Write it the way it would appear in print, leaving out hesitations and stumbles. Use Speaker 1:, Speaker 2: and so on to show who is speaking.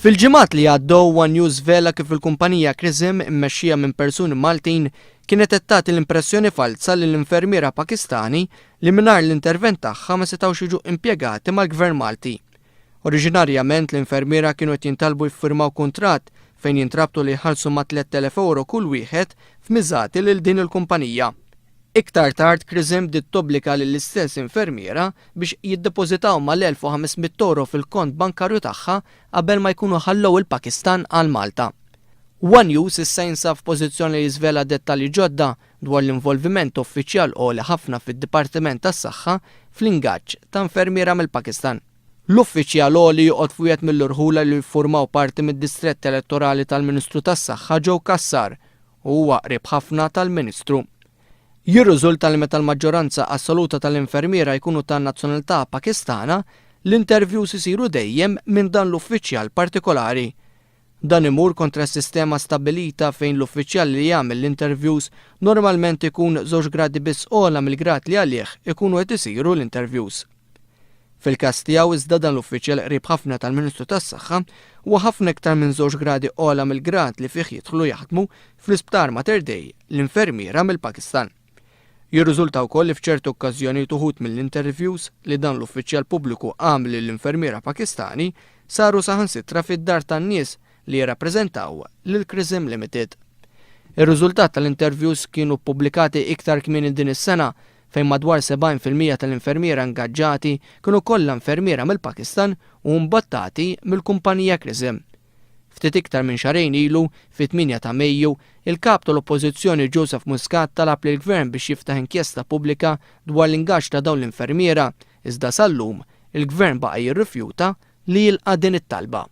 Speaker 1: Fil-ġimgħat li għaddew One News żvela kif il-kumpanija Crism immexxija minn persuni Maltin kienet qed tagħti l-impressjoni falza lil infermiera Pakistani li mingħajr l-intervent tagħha ma setgħux jiġu impjegati mal-Gvern Malti. Oriġinarjament l-infermiera kienu qed jintalbu jiffirmaw kuntratt fejn jintrabtu li jħallsu ma' 3,000 ewro kull wieħed f'miżati lil din il-kumpanija. Iktar tard Crism bdiet tobbliga lill-istess infermiera biex jiddepożitaw mal-1,500 ewro fil-kont bankarju tagħha qabel ma jkunu ħallew il-Pakistan għal Malta. One News issa jinsab f'pożizzjoni li jiżvela dettalji ġodda dwar l-involviment uffiċjal għoli ħafna fid-Dipartiment tas-Saħħa fl-ingaġġ ta' infermiera mill-Pakistan. L-uffiċjal għoli joqgħod f'wieħed mill-irħula li jiffurmaw parti mid-distrett elettorali tal-Ministru tas-Saħħa Joe Cassar u huwa qrib ħafna tal-Ministru. Jirriżulta li meta l-maġġoranza assoluta tal-infermiera jkunu ta' nazzjonalità Pakistana, l-interviews isiru dejjem minn dan l-uffiċjal partikolari. Dan imur kontra s-sistema stabbilita fejn l-uffiċjal li jagħmel l-interviews normalment ikun żewġ gradi biss ogħla mill-grad li għalih ikunu qed isiru l-interviews. Fil-każ tiegħu iżda dan l-uffiċjal qrib ħafna tal-Ministru tas-Saħħa huwa ħafna iktar minn żewġ gradi ogħla mill-grad li fih jidħlu jaħdmu fl-Isptar Mater Dei l-infermiera mill-Pakistan. Jirriżulta wkoll li f'ċerti okkażjonijiet uħud mill-interviews li dan l-uffiċjal pubbliku għamel lill-infermiera Pakistani saru saħansitra fid-dar tan-nies li jirrappreżentaw lil Crism Limited. Ir-riżultat tal-interviews kienu ppubblikati iktar kmieni din is-sena fejn madwar 70% tal-infermiera ingaġġati kienu kollha infermiera mill-Pakistan u mbattati mill-kumpanija Crism. Ftit iktar minn xahrejn ilu, fit-8 ta' Mejju, il-Kap tal-Oppożizzjoni Joseph Muscat talab lill-Gvern biex jiftaħ inkjesta pubblika dwar l-ingaġġ ta' dawn l-infermiera, iżda sal-lum, il-Gvern baqa' jirrifjuta li jilqa' din it-talba.